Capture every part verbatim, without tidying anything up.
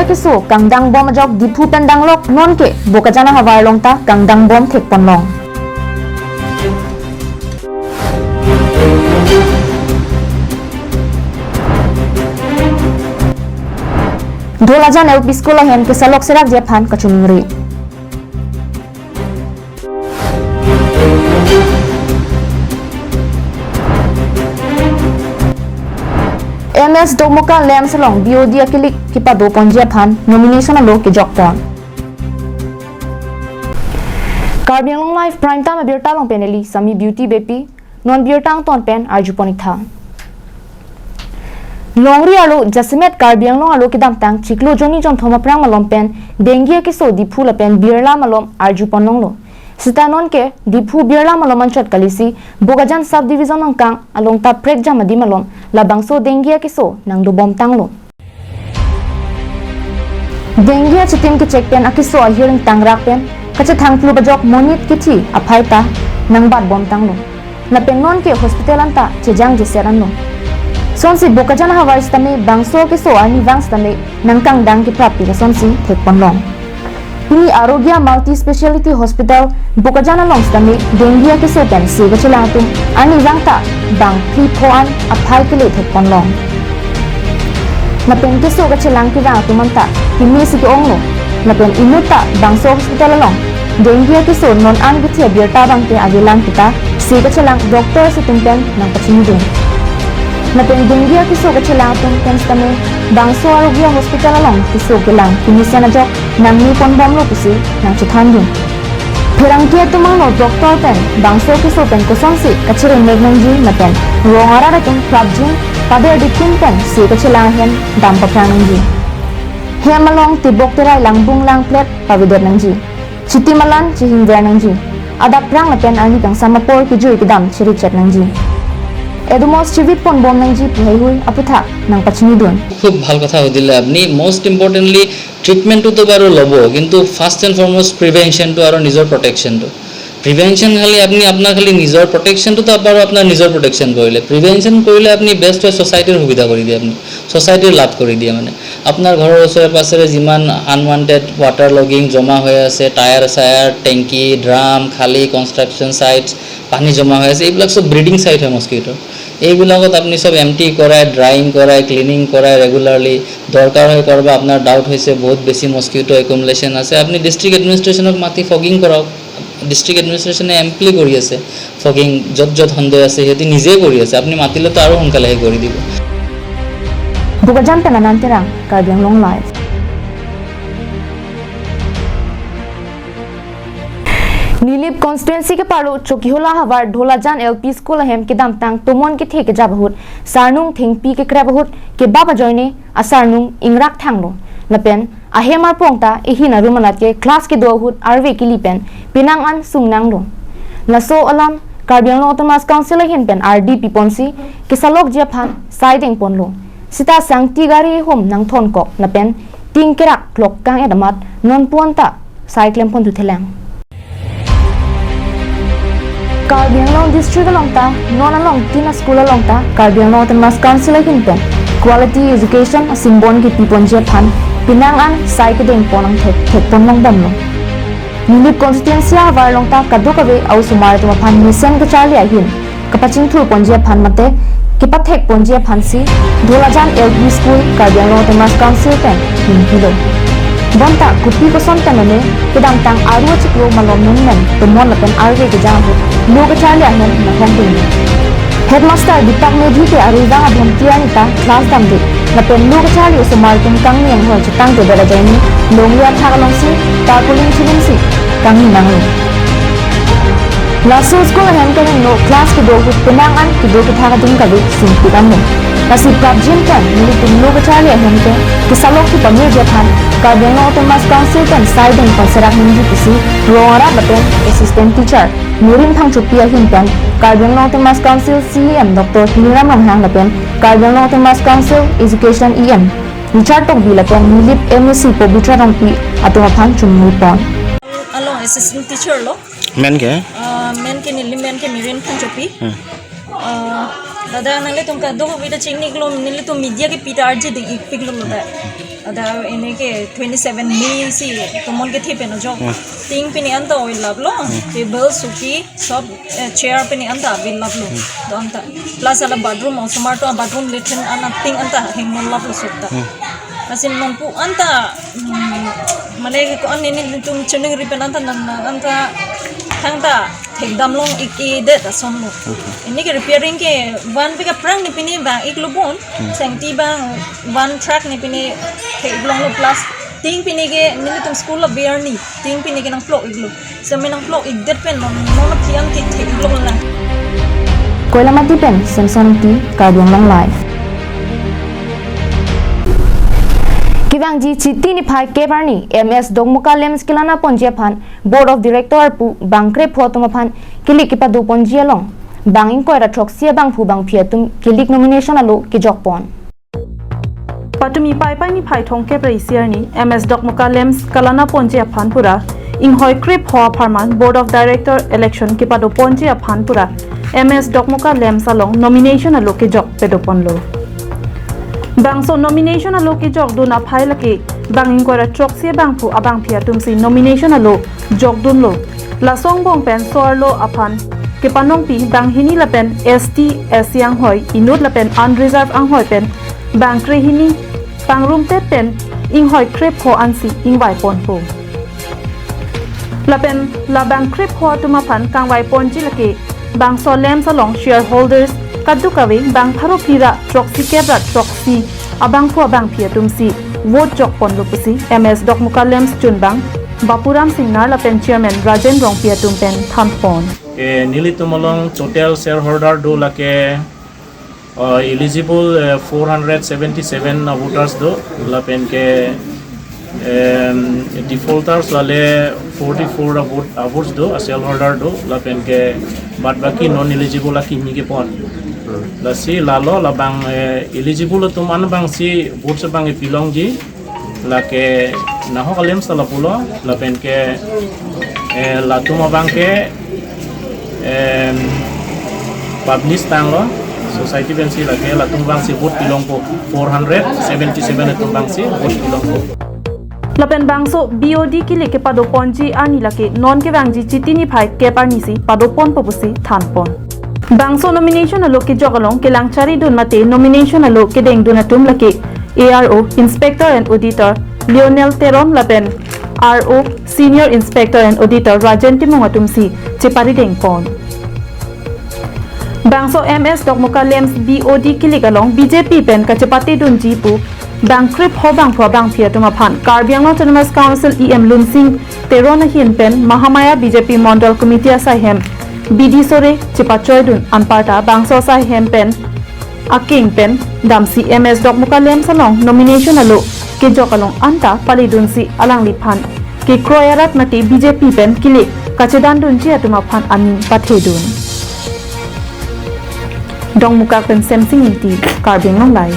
Keso kangdang bom ajok Diphu pen danglok, nonke Bokajan ahavar along ta kangdang bom thekpon long. Dholajan L P School ahem kesalok serakji aphan kachiningri. M S Domoka Lamps along B O D akilik kepadoponji aphan nomination alo kejokpon. Karbi Anglong Live Prime Time abirta along pen neli Sami Beauty Beypi, non birta angton pen arjupon iktha. Longri arlo jasemet Karbi Anglong arlo kedamtang chiklo jonni jonthom aphrang malom pen dengue akeso Diphu lapen Birla malom arjupon longlo. Sita nonke Diphu Birla malom anchot kalisi Bokajan Sub Division angkang along ta prekjam adim malom labangso dengue akeso nangdobom tanglo. Dengue achitim kechek pen akeso ahir ingtangrak pen kachethang phlu bajok monit kithi aphai ta nangbatbom tanglo. Lapen nonke hospital anta chejang jeser anlo. Sonsi Bokajan ahavar sitame bangso keso arnivang sitame nangkangdang keprapik asonsi thekpon long. Pini Arogya Multi Speciality Hospital Bokajan along sitame dengue akeso pen se kachelang atum arnivang ta bang phli pho an aphai kele thekpon long. Lapen keso kachelang kevang atum anta kemesi ke-onglo. Lapen inutta bangso hospital along dengue akeso non an kithi abirta abangke avelang kita se kachelang doctors atum pen nangpachinidun. Lapen dengue akeso kachelang atum pen sitame bangso Arogya Hospital along keso kelang kemesen ajok nangneponbomlo pusi nangchethandun. Pherangke atum angno doctor pen bangso keso pen kosonsi kacheremek nangji lapen rong arat atum prapjin pader dipin pen se kachelang ahem dam paphrang nangji. Hem along tebok terai langbung langplet pavedet nangji. Chitim alan chihingver nangji. Adap prang lapen arni kangsam apor kejui kedam chirichet nangji. Edomos chivitponbom nangji pu heihui aputhak nangpachinidun. খুব ভাল কথা সুধিলে আপুনি। মষ্ট ইম্পৰ্টেণ্টলি ট্ৰিটমেণ্টটো তো বাৰু ল'ব, কিন্তু ফাৰ্ষ্ট এণ্ড ফৰমষ্ট প্ৰিভেনশ্যনটো আৰু নিজৰ প্ৰটেকশ্যনটো। প্ৰিভেনশ্যন খালি আপুনি আপোনাৰ খালি নিজৰ প্ৰটেকশ্যনটো তো আৰু আপোনাৰ নিজৰ প্ৰটেকশ্যন কৰিলে, প্ৰিভেনশ্যন কৰিলে আপুনি বেষ্ট হয়, ছ'চাইটিৰ সুবিধা কৰি দিয়ে, আপুনি ছ'চাইটিৰ লাভ কৰি দিয়ে। মানে আপোনাৰ ঘৰৰ ওচৰে পাজৰে যিমান আনৱান্টেড ৱাটাৰ লগিং জমা হৈ আছে, টায়াৰ চায়াৰ, টেংকি, ড্ৰাম, খালী কনষ্ট্ৰাকশ্যন চাইটছ, পানী জমা হৈ আছে, এইবিলাক চব ব্ৰিডিং চাইট হয় মস্কিটোৰ। এইবিলাকত আপুনি চব এমটি কৰাই, ড্ৰাইং কৰাই, ক্লিনিং কৰাই ৰেগুলাৰলি। দৰকাৰ হয় কাৰোবাৰ আপোনাৰ ডাউট হৈছে বহুত বেছি মস্কিটো একুমুলেশ্যন আছে, আপুনি ডিষ্ট্ৰিক্ট এডমিনিষ্ট্ৰেশ্যনক মাতি ফগিং কৰাওক। ডিষ্ট্ৰিক্ট এডমিনিষ্ট্ৰেশ্যনে এমপ্লি কৰি আছে, ফগিং য'ত য'ত সন্দেহ আছে সিহঁতি নিজে কৰি আছে, আপুনি মাতিলেতো আৰু সোনকালে সেই কৰি দিব। Bokajan pen Anand Terang, Karbi Anglong Live. Nilip constituency keparlo Chokihola havar Dholajan L P School ahem kedamtang tomon kethe kejap ahut sarnung thengpi kekrep ahut kebap ajoine asarnung ingrak thanglo. Lapen ahem arpong ta ehin arum anat ke class kedo ahut arve keli pen penang an sungnanglo. Laso alam Karbi Anglong Autonomous Council ahin pen ardi piponsi kesalokji aphan sai dengponlo. Sita sangti gari hum nangthonkok lapen ting kerak klok kang-et amat non puan ta sai klempon thuthelang. Karbi Anglong District along ta non along tin a-school along ta Karbi Anglong Autonomous Council ahin pen quality education a-symbol kepiponji aphan penang an sai kedengpon angthek thekpon longbomlo. Nilip constituency ahavar along ta kadokave a-osomar atum aphan mesen kacharli ahin kapachingthurponji aphan mate kepathekponji aphansi Dholajan L P School Karbi Anglong Autonomous Council pen ningpilo. Bonta kopi koson pen lone kedamtang aru achiklo malom nunmen tomon lapen arve kejang ahut lo kacharli ahem nahokdun. Headmaster Deepak Medhi ke arivang abhomti arni ta class damde lapen lo kacharli osomar atum kangni anghoi chetangtedet ajoine longri athak alongsi tarpaulin chininsi kangni nanglo. Laso school ahem ke hingno class kedo ahut penang an kedo kethak atum kave sungpik anlo. Lasi prapjin pen nelitum lo kacharli ahem ke kesalok kepamirji aphan Karbi Anglong Autonomous Council pen sai dengpon serak nangji pusi rong arat lapen assistant teacher Mirin Phangchopi ahin pen Karbi Anglong Autonomous Council C E M Doctor Tuliram Ronghang lapen Karbi Anglong Autonomous Council Education E M Richard Tokbi lapen Nilip M A C Pabitra Rongpi atum aphan chungnipon. Along assistant teacher lo. Men ke? Ah, men ke neli men ke Mirin Phangchopi. Hmm. Ah, dada nanglitum kadokave ta chingnik lo, nelitum media kepi ta arji ding-ikpik lo ta. Ada ini ke twenty seven May si tomon kethe pen ajok. Hmm. Ting pini anta oilaplo. Hmm. Table, suki, sob, eh, chair pini anta avilaplo. Hmm. Do anta. Plus ala bathroom, osomar atum bathroom, latrine ana ting anta hengnon laplo sutta. Hmm. Lasi nonpu anta, hmm, mane ko-an nelitum cheningri pen anta nang nang anta thangta thekdam long ik-edet asonlo. Okay. Ini ke repairing ke van bika prang ni pini vang-iklo bon. Hmm. Sengti bang van truck ni pini thek-ik longlo plus ting pini ke nelitum school la biar ni ting pini ke nangplok-iklo. Semi nangplok-ikdet pen non non aphi an thek-ik longlo lang. Koilamati pen Samson T, Karbi Anglong Live. Kevangji Chiti niphai kep arni M S Dokmoka LAMPS kelana ponji aphan Board of Director pu bang krepho atum aphan kilik kepado ponji along bang ingkoi ra throksi abangphu bangphi atum kilik nomination alo kejok pon. Patumi Paipai niphai thomkep ra isi arni M S Dokmoka LAMPS kelana ponji aphan pura inghoi krepho apharman Board of Director election kepado ponji aphan pura M S Dokmoka LAMPS along nomination alo kejok pado ponlo. Bangso nomination alo kejokdun aphai lake bang ingkoi ra throksi abangphu abangphi atumsi nomination alo jokdunlo. Laso angbong pen so-arlo aphan kepanongpi banghini lapen S T, S C anghoi inut lapen unreserved anghoi pen bang krehini pangrumtet pen inghoi krepho ansi ingvai ponpo. Lapen la bang krepho atum aphan kangvai ponji lake bangso LAMPS along shareholders kadokave bang pharo phli ra throksi kep ra throksi abangphu abangphi atumsi vote jok ponlo pusi M S Dokmoka LAMPS chunbang Bapuram Singnar lapen Chairman Rajen Rongpi atum pen than pon. Eh, nelitum along total shareholder do lake, uh, eligible, uh, four hundred seventy-seven voters do, lapen ke, em, defaulters lale forty-four a vote, a votes do, a shareholder do, lapen ke bad baki non eligible akimi kepon. Lasi lalo labang, eh, eligible atum an abangsi votes abang ipilongji, lake nahok alim sala pulo, lapen ke, eh, latum abang ke, em, publish tanglo, society pensi lake latum abangsi vote pilongpo, four hundred seventy-seven atum abangsi vote pilongpo. Lapen bangso B O D kilik kepado ponji arni lake non kevangji Chiti niphai kep arnisi pado ponpo pusi than pon. Bangso nomination alo kejok along kelang charidun mate nomination alo kedengdun atum lake A R O, Inspector and Auditor Lionel Teron lapen R O, Senior Inspector and Auditor Rajen Timung atumsi cheparideng pon. Bangso M S Dokmoka LAMPS B O D kilik along B J P pen kachepatedunji pu bang krepho bangphu abangphi atum aphan Karbi Anglong Autonomous Council E M Lunsing Teron ahin pen Mahamaya B J P Mondol Committee asai hem bidi sore chepachoidun anparta bangso asai hem pen akeng pen damsi M S Dokmoka LAMPS along nomination alo kejok along anta paledunsi alangliphan kekroi arat mate B J P pen kilik kachedandunji atum aphan aning pathedun. Dongmukak pen Semsing Ingti, Karbi Anglong Live.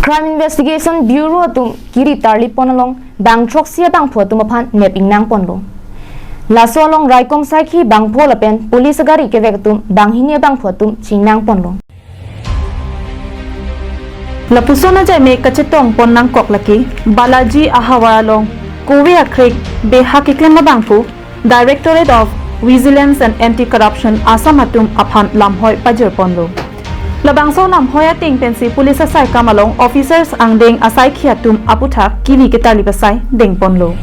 Crime Investigation Bureau atum kiri tarlipon along bang throksi abangphu atum aphan nep ingnang ponlo. Laso along raikom saikhi bangpho lapen police agari kevek atum banghini abangphu atum chingnang ponlo. Lapuson ajai me kachetong pon nangkok lake Balaji ahavar along kove akrek beha keklem abangphu Directorate of Vigilance and Anti-Corruption Assam atum aphan lamhoi pajir ponlo. Labangso lamhoi ateng pensi police asaikam along officers angdeng asaikhi atum aputhak kiri ketarlip asai dengponlo.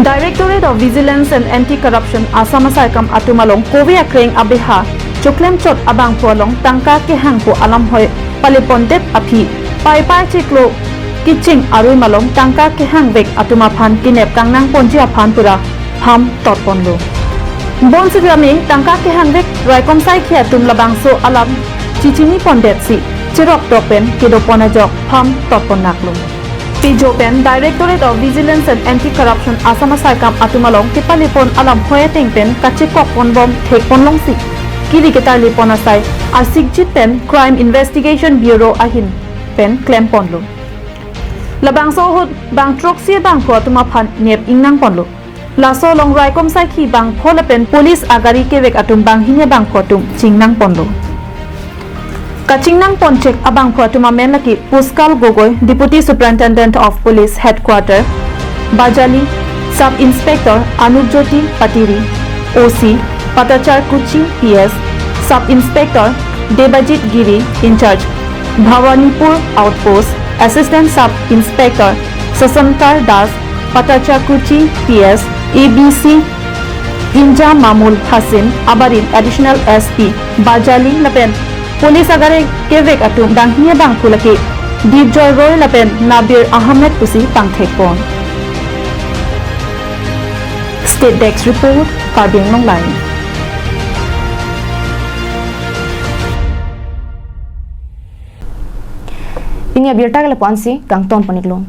Directorate of Vigilance and Anti-Corruption Assam asaikam atum along kove akrek abeha choklemchot abangphu along tangka kehangpo alamhoi palepondet aphi Paipai chiklo kiching arui malom tangka kehangvek atum aphan kenep kangnang ponji aphan pura pham totponlo. Bonsitame tangka kehangvek raikom saikhi atum labangso alam chichini pondetsi cherok tok pen kedopon ajok pham totpon naklo. Pijo pen Directorate of Vigilance and Anti-Corruption Assam asaikam atum along kepalepon alamhoi ateng pen kachekok ponbom thekpon longsi kiri ketarlipon asai arsikjit pen Crime Investigation Bureau ahin pen klemponlo. Labangso ahut bang throksi abangphu atum aphan nep ingnang ponlo. Laso along raikom saikhi bangpho lapen police agari kevek atum banghini abangphu atum chingnang ponlo. Kachingnang ponchek abangphu atum amen lake Puskal Gogoi, Deputy Superintendent of Police Headquarter, Bajali, Sub Inspector Anup Jyoti Patiri, O C, Patacharkuchi P S, Sub Inspector Debajit Giri, in charge, Bhawanipur Outpost, Assistant Sub Inspector Sasankar Das, Patacharkuchi P S, A B C Injamamul Hasin, abarim Additional S P Bajali lapen police agare kevek atum danghi abangphu lake Divjoy Roy lapen Nabir Ahmed pusi pangthekpon. State Desk Report, Karbi Anglong Live. Pini abirta ke lapu-ansi, kangton pon-iklo.